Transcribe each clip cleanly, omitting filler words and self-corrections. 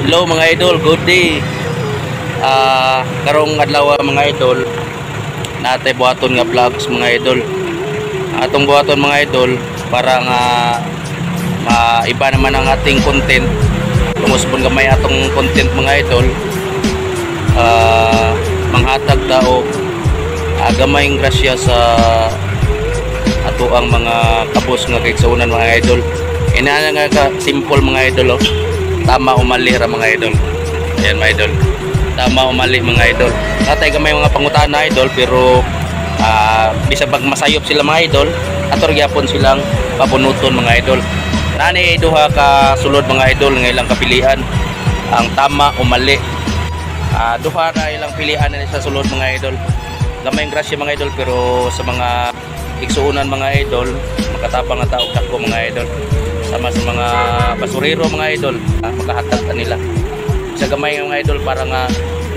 Hello mga idol, good day. Karong adlaw mga idol, natay buhaton nga vlogs mga idol. Atong buhaton mga idol para nga maiba naman ang ating content. Tungos pon gamay atong content mga idol. Manghatag ta og gamayng grasya sa ato ang mga kabos nga kaigsuonan mga idol. Inana nga ka simple mga idol, oh. Tama o mali ra mga idol. Ayan mga idol. Tama o mali mga idol. Natay gamay mga pangutana idol, pero bisa pag masayop sila mga idol, ator gyapon silang pabunuton mga idol. Nani duha ka sulod mga idol nga ilang kapilian, ang tama o mali. Duha ra ilang pilian na sa sulod mga idol. Gamay ang grasya mga idol, pero sa mga igsuonan mga idol, makatabang nga tao dako mga idol. Sama sa mga basurero mga idol, makahatag kanila. Sa gamay mga idol para nga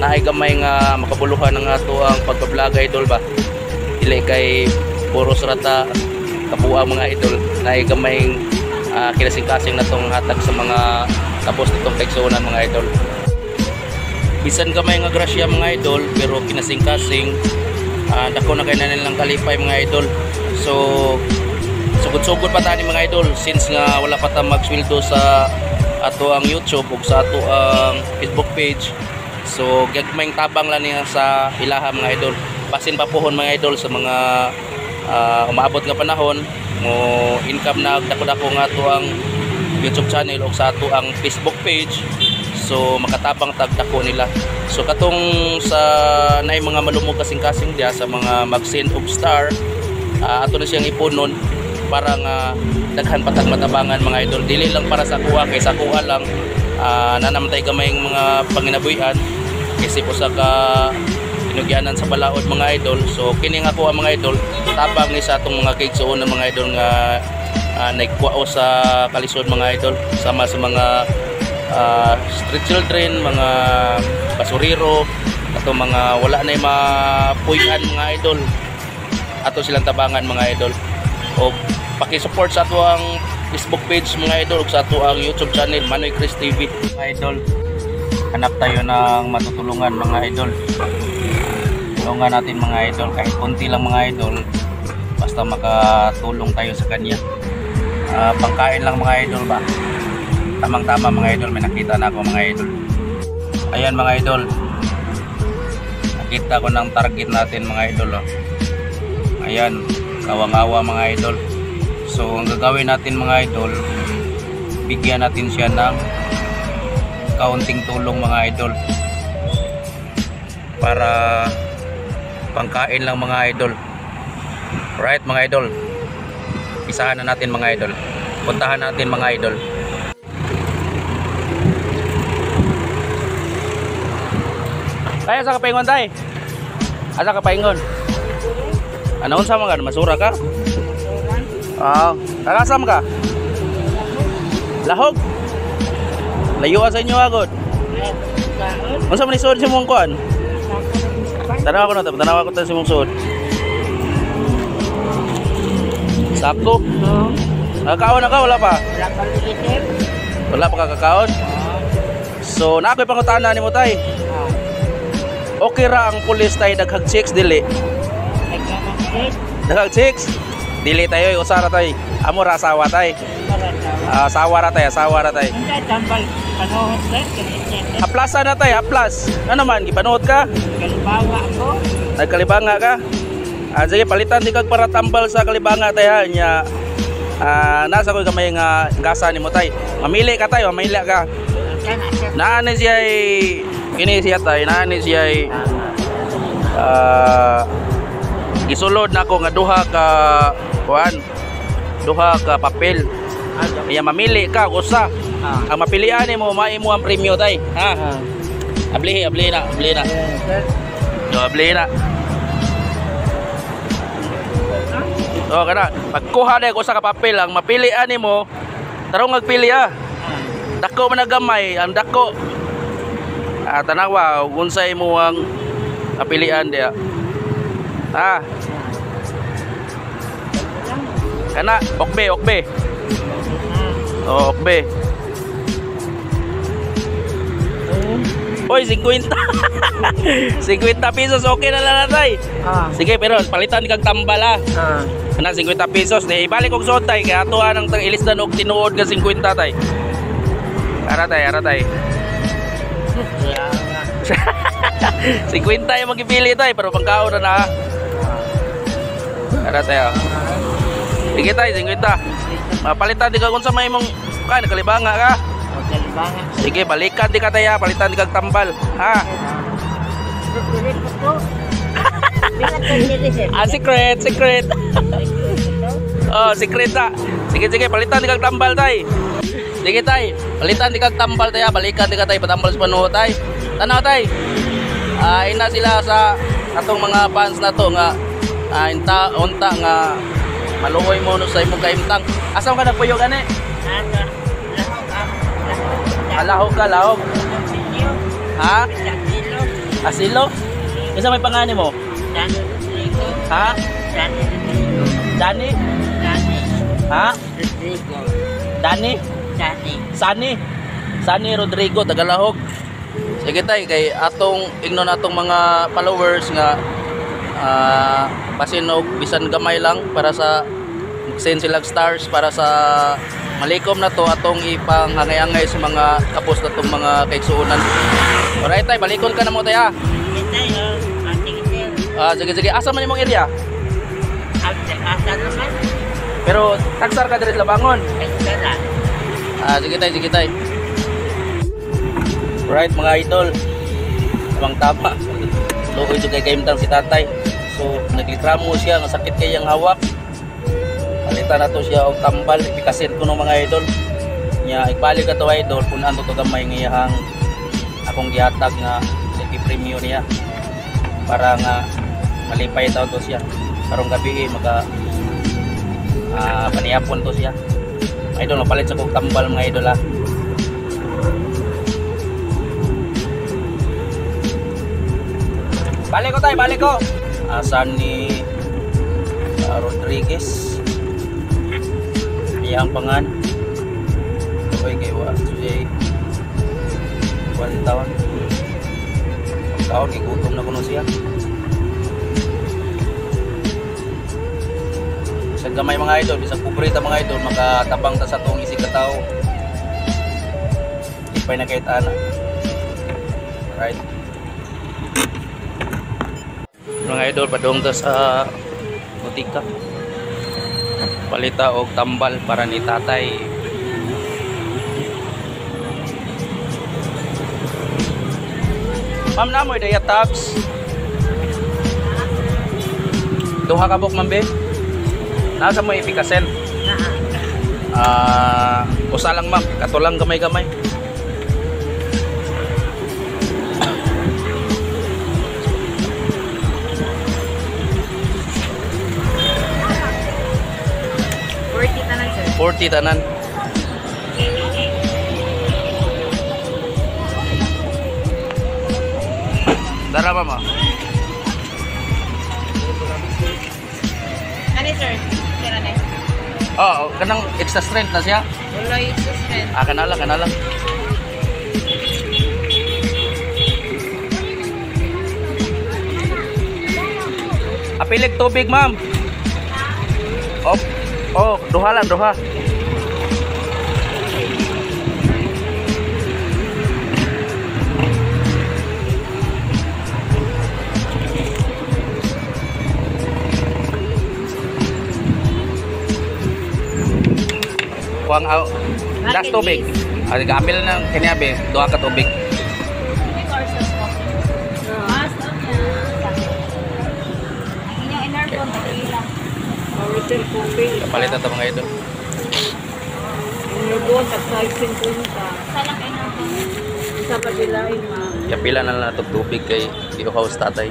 naay gamay nga makabuluhan ang ato ang pagba-vlog idol ba. Dili kay puros rata kabuang mga idol, naay gamay kinasing-kasing natong hatag sa mga kabos nitong kaigsuonan mga idol. Bisan gamay nga grasya mga idol, pero kinasing-kasing dako na kay na nilang kalipay mga idol. So sugod-sugod pa tani mga idol, since nga wala pa ta magsweldo sa ato ang YouTube ug sa ato ang Facebook page. So gagmayng tabang lang niya sa ilaha mga idol. Basin pa pohon mga idol sa mga umaabot nga panahon mo income na dako-dako nga ato ang YouTube channel ug sa ato ang Facebook page. So makatabang tag dako nila. So katong sa nay mga malumog kasing-kasing diya sa mga mag-send og star, ato na siyang ipunon para nga daghan patag matabangan mga idol. Dili lang para sa kuha, kay sa kuha lang nanamtay gamay mga panginabuhian isip usa ka tinugyanan sa balaod mga idol. So kini nga kuha mga idol, tabang ni sa atong mga kaigsuon ng mga idol nga nagkuao sa kalisod mga idol, sama sa mga street children, mga basurero, atong mga wala na mapuy-an mga idol, ato silang tabangan mga idol. O paki-support sa ato ang Facebook page mga idol ug sa ato ang YouTube channel Manoy Chris TV mga idol. Hanap tayo ng matutulungan mga idol. Tulungan natin mga idol, kahit konti lang mga idol, basta makatulong tayo sa kanya. Pangkain lang mga idol ba. Tamang-tama mga idol, may nakita na ako mga idol. Ayan mga idol, nakita ko ng target natin mga idol, oh. Ayan, kawang-awa mga idol. So ang gagawin natin mga idol, bigyan natin siya ng kaunting tulong mga idol para pangkain lang mga idol. Right mga idol, isahan na natin mga idol, puntahan natin mga idol. Kaya sa kapaingon tay? Asa kapaingon? Ano unsa man ka? Masura ka? Kakasam ka? Lahog? Layuan sa inyo agod. Unsa man isuod sa imong kuan? Tanawa ko na, tanawa ko ta sa imong suod. Sakto? Nakakaon na ka? Wala pa? Wala pa kakaon? So na ako'y pangutana nimo tay. Okay ra ang pulis tay daghag chicks dili? Daghag chicks? Dili tayo, usa ra tay. Amo ra asawa tay. Asawa ra tay, asawa ra tay. Aplasa na tay, aplas. Ano man gipanuot ka? Kalibanga ko. Nagkalibanga ka? Sige, palitan di kag para tambal sa kalibanga tay ha. Nya nasa koy gamay nga gasa nimo tay. Mamili ka tay, mamili ka. Naani siya kini siya tay, naani siya gisulod nako nga duha ka kuan, duha ka papel. Kaya mamili ka usa. Ang mapilian nimo maimo ang premyo tay, ha. Ablihi, ablihi na, ablihi na. Do ablihi na. So kana, pagkuha na usa ka papel, ang mapilian nimo, tarong agpili ha. Dako man gamay, ang dako. Tanawa unsay mo ang napilian diha. Ha. Kana, okbe, okbe. Oh, okbe. Oy, 50. 50 pesos okay na lang tay. Ah. Sige, pero palitan kag tambal ha. Ah. Kana 50 pesos ni ibalik og suot tay kay atoa nang tang ilisdan og tinuod nga 50 tay. Ara tay, ara tay. 50 yung magipili tay pero pangkaon na na. Ara tay. Oh. Sige tay, 50. Mapalitan di ka kung sa may mong kan kalibanga ka. Kalibanga. Sige, balikan di ka tay ha, palitan di kag tambal. Ha. Ah, secret, secret. Oh, secret ta. Sige, sige, palitan di kag tambal tay. Sige tay, palitan di kag tambal tay, balikan di ka tay, patambal sa panuho tay. Tanaw tay. Ina sila sa atong mga fans na to nga inta unta nga maluoy mo no sa imong kaimtang. Asa ka nagpuyo gani? Lahog ka, lahog. Ha? Asilo? Isa may pangani mo? Ha? Dani? Ha? Dani? Sani? Sani Rodrigo, Tagalahog. Sige tay, kay atong ingnon atong mga followers nga basin og bisan gamay lang para sa send silang stars para sa malikom na to atong ipanghangay-angay sa mga kapos na tong mga kaigsuonan. Alright tay, balikon ka na mo tay ha. Sige sige, asa man imong area? Pero tagsar ka diri sa Labangon. Sige tay, sige tay. Right mga idol. Tamang tama. Luoy jud kay kaimtang si tatay. So naglitramo siya nga sakit kay iyang hawak. Palitan na to siya og tambal, ipikasin ko ng mga idol. Nya ibalik ka to idol punan to gamay nga iyang akong gihatag nga premyo niya para nga malipay taw to siya. Karong gabi maka panihapon to siya. Idol, mapalit sa kog tambal mga idol ha. Balik ko tay, balik ko. Asan ni Rodriguez. Iyang pangan. Okay kay wa today. 1 taon. Taon gigutom na kuno siya. Bisag gamay mga idol, bisag pobre ta mga idol, makatabang ta sa tuong isig ka tawo. Ipay na kahit ana. Right. Mga idol, padung ta sa botika. Palita og tambal para ni tatay. Ma'am, na mo daya tabs. Duha ka buk ma'am be. Nasa mo ipikasen? Usa lang ma'am, katulang gamay-gamay. 40 tanan. Dara mama. Ano sir? Kira na. Oh, kanang extra strength na siya. Wala extra strength. Ah, kanala, kanala. Apilig tubig, ma'am. Oh. Oh, duha lang, duha. Kuang out. Last tubig. Ay, gamil ng kaniyabe, duha ka tubig. Kapalit na ito mga idol. Kapila na lang itong tubig kay house tatay.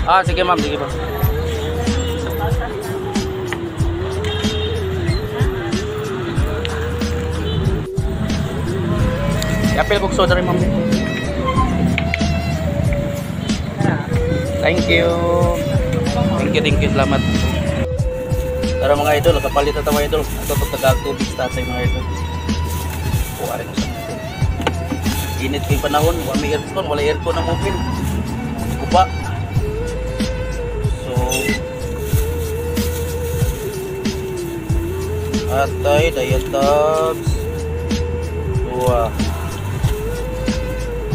Ah, sige ma'am, sige ma'am. Yapil kog soda rin ma'am. Thank you. Thank you, thank you. Salamat. Tara mga idol, kapalit na mga idol. Ato to taga tubig sa tatay mga idol. Kuha rin sa mga idol. Init kay panahon, wala may aircon, wala aircon ang mobile. Kupa. So atay diatabs. Dua.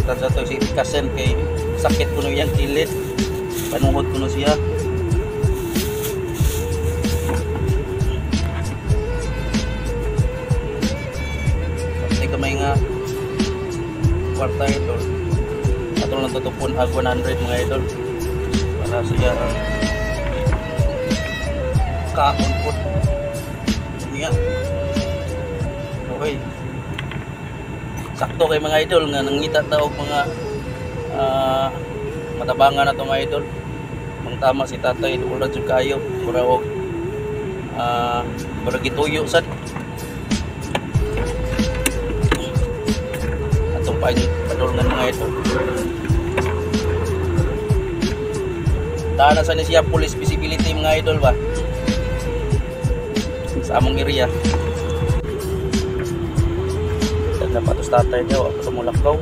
Tansa to si Kasen kay sakit kuno iyang kilid. Panuhod kuno siya. Kasi kamay nga kwarta idol. Ato lang tutupon ag 100 mga idol. Para siya kaon po. Niya. Okay. Sakto kay mga idol nga nangita ta og mga matabangan na to mga idol. Mangtama si tatay duol ra jud kayo mura og mura gituyo sad. Atong padulngan mga idol. Dana sa ni siya police visibility mga idol ba sa among area. Dapat tatay daw ako tumulakaw.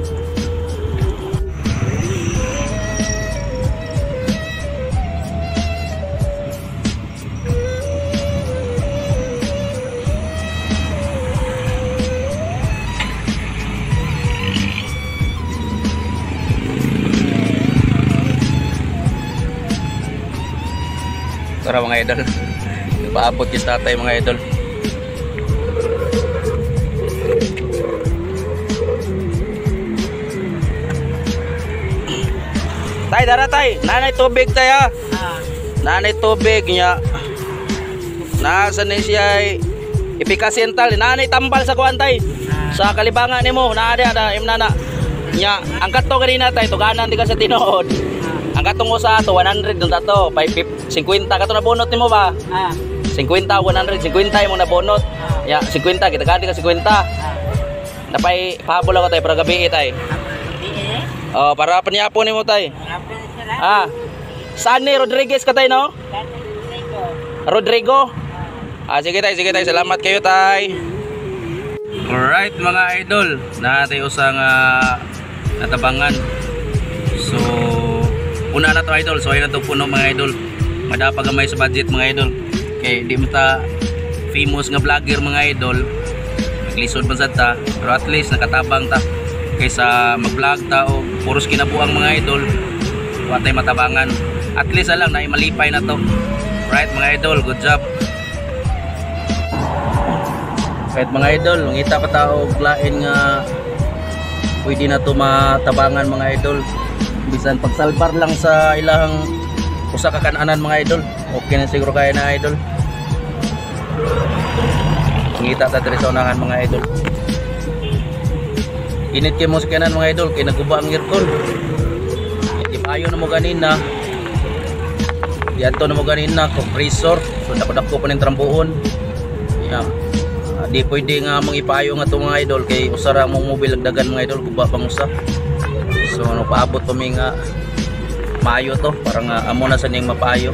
Tara mga idol. Ipaabot yung tatay mga idol. Tay, dara tay. Nanay tubig tay ha. Nanay tubig niya. Nasa ni siya ay ipikasental. Nanay tambal sa kuan tay. Sa kalibangan nimo, naa diha na imnana. Nya, ang kato kanina tay, tuganan di ka sa tinuod. Ang katong usa ato 100 dun tato, 50 kato na bunot nimo ba? 50 100 50 imong nabunot. Ya, 50 kita gadi ka 50. Napay pahabol ako tay para gabi tay. Oh, para panyapon nimo tay. Ah. Sunny Rodriguez ka tay no? Rodrigo. Ah, sige tay, sige tay. Salamat kayo tay. Alright mga idol, naatay usang natabangan. So una na to idol, so ayun na to puno mga idol. Madapa gamay sa budget mga idol. Kay di mo ta famous nga vlogger mga idol. Naglisod man sad ta, pero at least nakatabang ta. Kaysa mag-vlog ta o puros kinabuang mga idol, wa tay matabangan. At least alam na malipay na to. Right mga idol, good job. Kahit mga idol, ngita pa ta og lain nga pwede na to matabangan mga idol. Bisan pagsalbar lang sa ilahang usa ka kananan mga idol, okay na siguro kaya na idol. Ngita ta diri sa unahan mga idol. Init kay mo sa kanan mga idol kay naguba ang aircon. Ipayo na mo ganina. Diadto na mo ganina compressor, so dako-dako pa ning trambuhon. Yeah. Di pwede nga mangipayo nga to mga idol kay usa ra mong mobile lagdagan mga idol, guba pang usa. So ano, paabot pa mi nga maayo to para nga amo na sa ning mapaayo.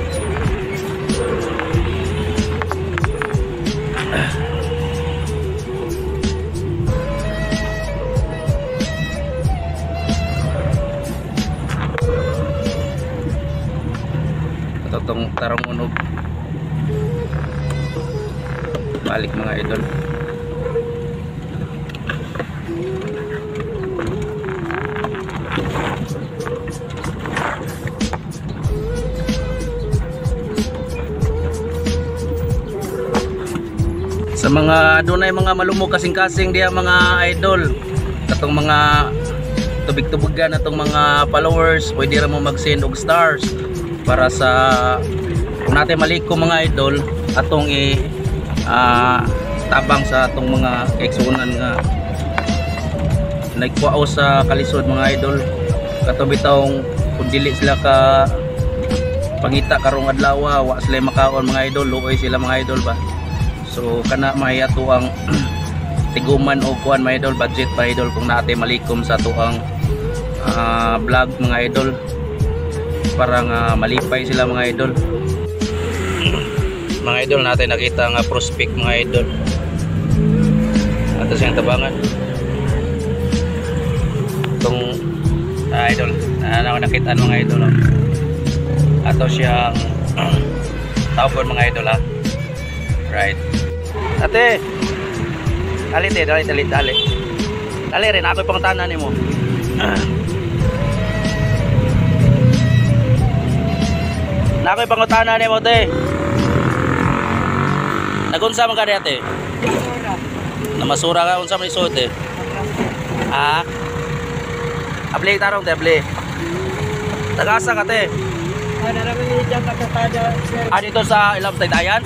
Tong tarong unog balik mga idol. Sa mga dunay mga malumog kasing-kasing diha mga idol, katong mga tubig-tubugan atong mga followers, pwede ra mo mag-send og stars para sa kung natin maliko mga idol atong i tabang sa atong mga kaigsuonan nga nagkuao sa kalisod mga idol. Kato bitawng kung dili sila ka pangita karong adlaw, wa sila makaon mga idol, luoy sila mga idol ba. So kana may ato ang tiguman o kuan mga idol, budget pa idol kung natin malikom sa atuang vlog mga idol. Para nga malipay sila, mga idol. Mga idol, natin nakita nga prospect, mga idol. Ato siyang tabangan. Itong idol, ano nakita mga idol, oh. Ato siyang tawgon, mga idol, ha. Right. Ate. Dali te, dali, dali, dali. Dali rin ako pang tanan nimo. Na ako'y pangutana nimo, te. Nagunsa man ka di, ate? Namasura ka, unsa man isuot, eh? Ah. Abli tarong te, abli. Tagasa ka, te? Ah, dito sa ilang taytayan?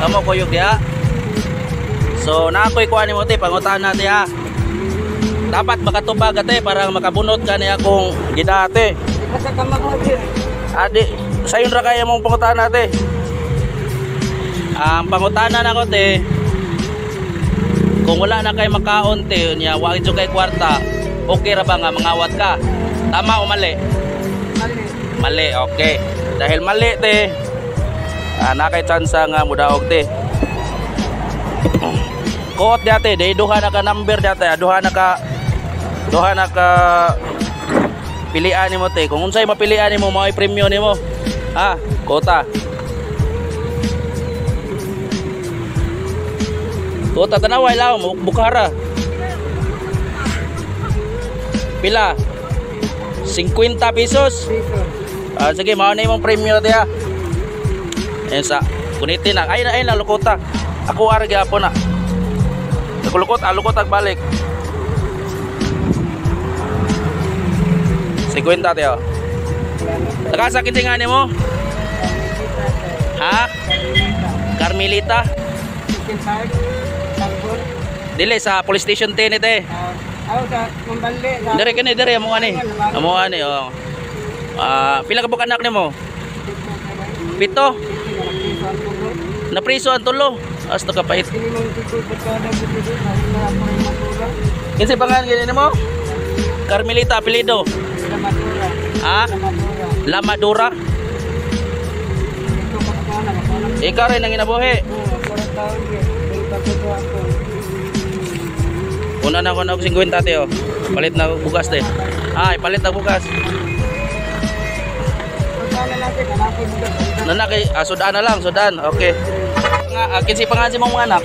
Kamo kuyog diha. So na ako'y kuha nimo, te, pangutana te, ha. Dapat makatubag ka, te, para makabunot ka niya kung gidate. Adi, sayon ra kaya mong pangutana, te. Ang pangutana nako, te, kung wala na kay makaon, te, nya wa jud kay kwarta, okay ra ba nga mangawat ka? Tama o mali? Mali. Mali, okay. Dahil mali, te, na kay tsansa nga mudaog, te. Kuot dati, dahil duha na ka number dati, duha na ka pilian nimo, te. Kung unsay mapilian nimo, mao'y premyo nimo. Ha, kota. Kota tanawa ilaw mo bukhara. Pila? 50 pesos. Ah, sige, mao na imong premyo, te, ha. Ayun sa kunitin na. Ay ay na lukota. Ako ara gyapon na. Nakulukot, alukot ag balik. 50, te, oh. Nakasakit nga nimo? Ha? Carmelita? Dili sa police station 10 te. Dire kini, dire amo ani. Amo ani, oh. Ah, pila ka buok anak nimo? 7. Napriso ang tulo. Asta kapait. Kinsa pangalan gani nimo? Carmelita apelyido. Ha? Lamadura. Ikaw rin ang inabuhi. Una na ako na 50, te, oh. Palit na bugas, te. Ay, palit na bugas. Nanaki, sudan na lang, sudan. Okay. Nga, kinsi pangalan si mong mga anak?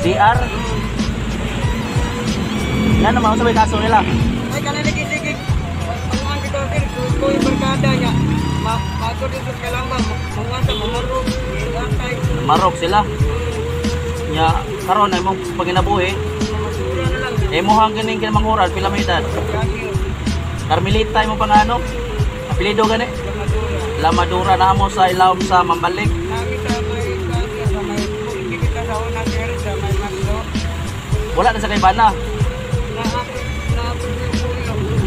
CR. Yan naman, sa may kaso nila. Ay, kanila gisigig. Panguan kita, sir, ko yung barkada niya. Ma dito sa Kalamba, mga sa mamarog, atay. Marok sila. Nya karon ay mong panginabuhi. Masura na lang. Imo hang kining kinamanghuran pila may edad? Carmelita imong pangano? Apelyido gani? Lamadura. Lamadura na mo sa ilawom sa Mambalik. Nami sa may sa may kita sa una, sir, sa may Makdo. Wala na sa kay bana. Na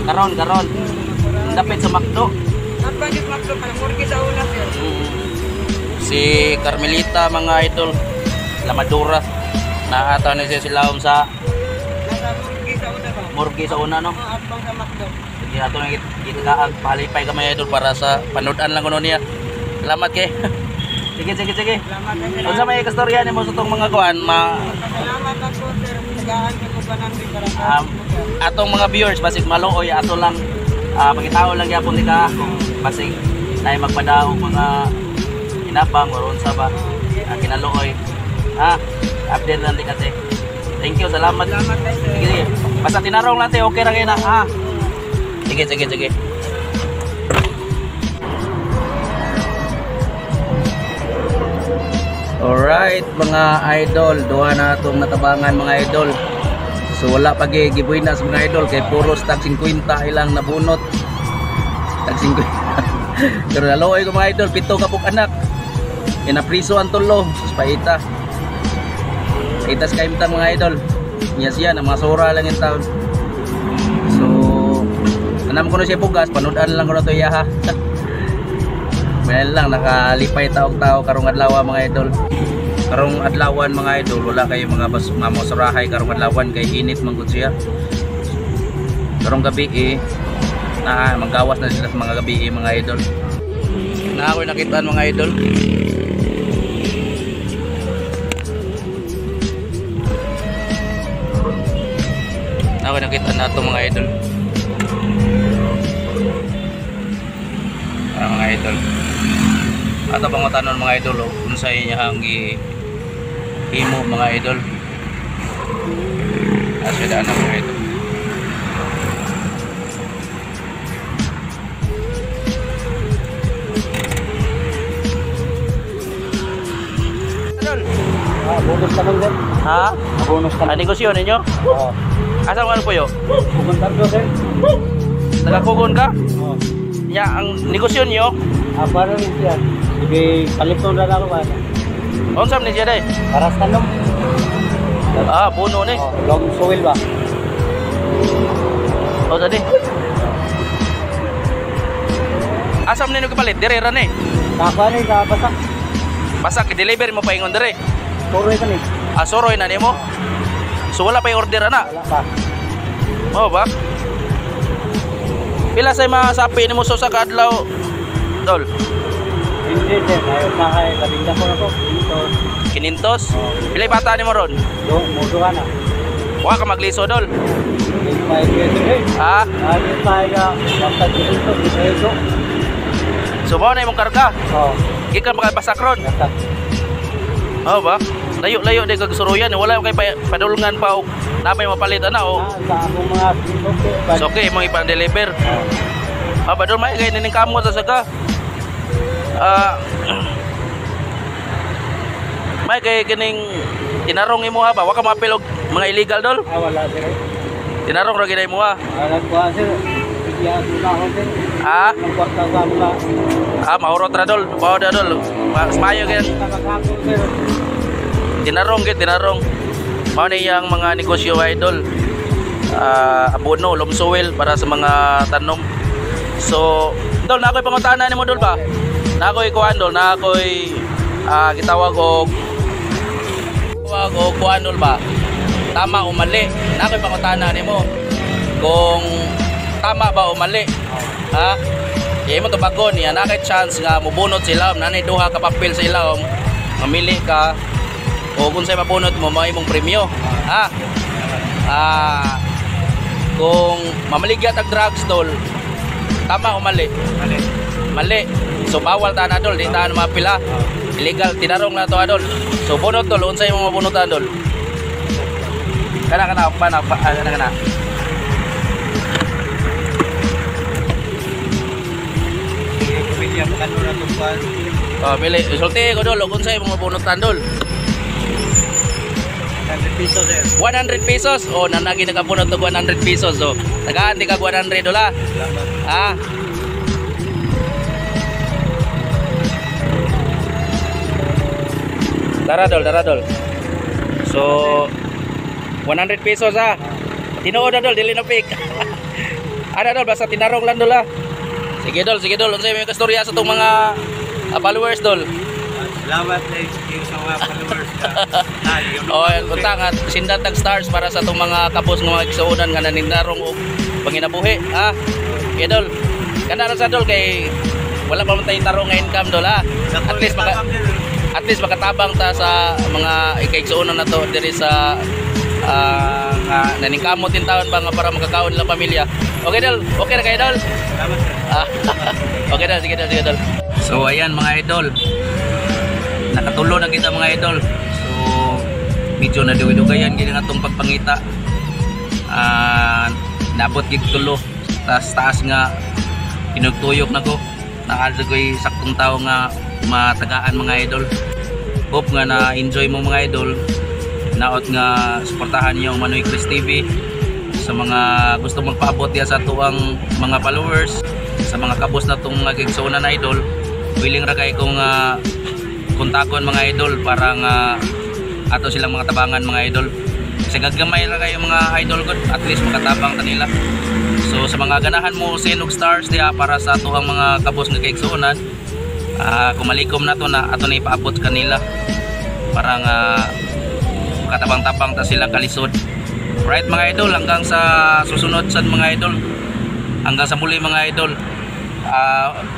Karon karon. Dapit sa Makdo. Napagit Makdo para murgi sa una, sir. Si Carmelita, mga idol, Lamadura. Naataw na siya silawom sa Nasa murgi sa una ba? Morgue sa una, no. Mga atbang sa Makdo. Sige, ato na gitikaag palipay ka, mga idol, para sa panood-an lang kuno niya. Salamat kay. Sige, sige, sige. Salamat sir. Unsa may kastorya nimo sa tong mga kuan ma Salamat ako, sir. Tagaan sa kubanan din para sa atong mga viewers, basig maluoy, ato lang pagitao lang gyapon ni ka kung basig nay magpadaog mga hinabang or unsa ba, kinaluoy. Ah, update lang di kasi. Thank you, salamat. Salamat sir. Sige, sige. Basta tinarong lang te, okay ra kayo na. Ah. Sige, sige, sige. Alright, mga idol, duha na itong natabangan, mga idol. So wala pa gibuinas, mga idol, kay puros tag 50 ilang nabunot. Tag 50. Pero naloy ko, mga idol, 7 ka puk anak. Inapriso ang tulo, sus paita. Itas kaimtang, mga idol. Niya siya na mga sura lang yung taon. So anam ko na siya bugas, panood-an lang ko na to iya, ha. Well lang, nakalipay taog-tao karong adlaw, mga idol. Karong adlawan, mga idol, wala kayo mga bas mga surahay karong adlawan kay init man gud siya. Karong gabi eh, Na manggawas na sila sa mga gabi eh, mga idol. Na ako'y nakitaan, mga idol. Na ako'y nakitaan na ito, mga idol. Para mga idol. Ato pangutanon, mga idol, oh, unsay niya ang himo, mga idol. Asya daan na, mga idol. Idol. Ah, bonus ka sir. Ha? Bonus ka. Ang negosyo ninyo? Oo. Asa mo ano po yo? Pumunta ko, sir. Nagakugon ka? Oo. Ya, ang negosyo niyo, Ah, parang siya. Sige, palito na lang ako ba? unsa man ni siya day? Para sa tanom. Ah, puno ni. Oh, long soil ba? O tadi. Asa man ninyo kapalit? Dire ra ni. Kapa ni, kapasak. Basta deliver mo paingon dire. Turoy ka ni. Ah, soroy na nimo. So wala pa order ana. Wala pa. Mao ba? Pila sa mga sapi nimo sa usa ka adlaw, Dol? Hindi, sir. Ayaw sa kay. Labing dako na ko. Dito. Kinintos? Pila bata nimo ron? Do, mudo ka na. Wa ka magliso, Dol. Hindi pa sir. Ha? Ay, pa ka. Basta dito, dito. So mao na imong karga. Oo. Gikan makabasak ron. Basta. Oo ba? Layo-layo di kag suruyan. Wala kay padulngan pa og namay mapalit ana o. Ah, sa akong mga okay. So okay, imong ipan-deliver. Oo. Ah, badol may kay nining kamot sa ka. Ah. May kay kining tinarong imo ha ba? Wa ka maapil og mga illegal, Dol. Ah, wala, sir. Tinarong ra gid mo ha. Wala ko, sir. Sige, ako na ako, sir. Ha? Ang kwarta sa mga. Ah, mahurot ra, Dol. Bawo da, Dol. Mas mayo gid. Nakakako, sir. Tinarong gid, tinarong. Mao ni iyang mga negosyo, idol. Ah, abono, lomsuwel para sa mga tanom. So, Dol, na ako'y pangutana nimo, Dol ba? Na ako'y kuan, Dol, na ako'y gitawag og tawag og kuan, Dol ba? Tama o mali? Na ako'y pangutana nimo kung tama ba o mali. Ha? Iya mo tubagon niya na kay chance nga mubunot sila, nanay duha ka papel sa ilawom, mamili ka o kung sa'y mabunot mo, may imong premyo. Ha? Ah, kung mamaligya tag drugs, Dol, tama o mali? Mali. Mali. So bawal ta na, Dol, di ta na mapila. Illegal, tinarong na to, Dol. So bunot, Dol, unsay imong mabunutan, Dol? Kana kana pa na pa, ah, kana kana. Sige, pamilya, makano na itong kwan. Oh, pili, sulti ko, Dol, kung unsay imong mabunutan, Dol. 100 pesos, sir. 100 pesos. Oh, nanagi nakabunot og 100 pesos. So, tagaan di ka 100 dola. Salamat. Ah. Tara, Dol, tara, Dol. So 100 pesos ah. Tinuod na, Dol, dili na fake. Ana, Dol, basta tinarong lang, Dol ah. Sige, Dol, sige, Dol. Unsay may kastorya sa tong mga followers, Dol? Salamat, thank you sa mga followers ka. O, unta nga sindan tag stars para sa itong mga kapos nga mga igsuonan nga nanindarong og panginabuhi, ha. Okay, Dol. Kana ra sa, Dol, kay wala pa man tay tarong nga income, Dol, ha. At least makatabang ta sa mga ikaigsuonan na to diri sa nga naningkamot din taon ba nga para makakaon nila pamilya. Okay, Dol. Okay na kayo, Dol? Salamat, sir. Ah, okay Dol, sige, Dol, sige, Dol. So ayan, mga idol. Nakatulo na kita, mga idol. So medyo nadugi-dugayan gid nga atong pagpangita. Ah, nabot gid tulo. Tas taas nga pinugtuyok na ko. Naal sa ko'y saktong tao nga matagaan, mga idol. Hope nga na enjoy mo, mga idol. Naot nga suportahan niyo ang Manoy Chris TV sa mga gusto magpaabot diya sa atuang mga followers, sa mga kabos na itong nagigsunan na idol, willing ra kay kong kontakon, mga idol, para nga ato silang mga tabangan, mga idol, kasi gagamay ra kayo, mga idol ko, at least makatabang ta nila. So sa mga ganahan mo send og stars diha para sa atuang mga kabos nga kaigsuonan, kumalikom na to na ato na ipaabot kanila para nga katabang-tabang ta silang kalisod. Right, mga idol, hanggang sa susunod sa mga idol. Hanggang sa muli, mga idol.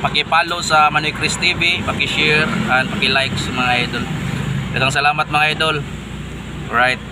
Paki-follow sa Manoy Chris TV, paki-share and paki-like sa mga idol. Daghang salamat, mga idol. Alright.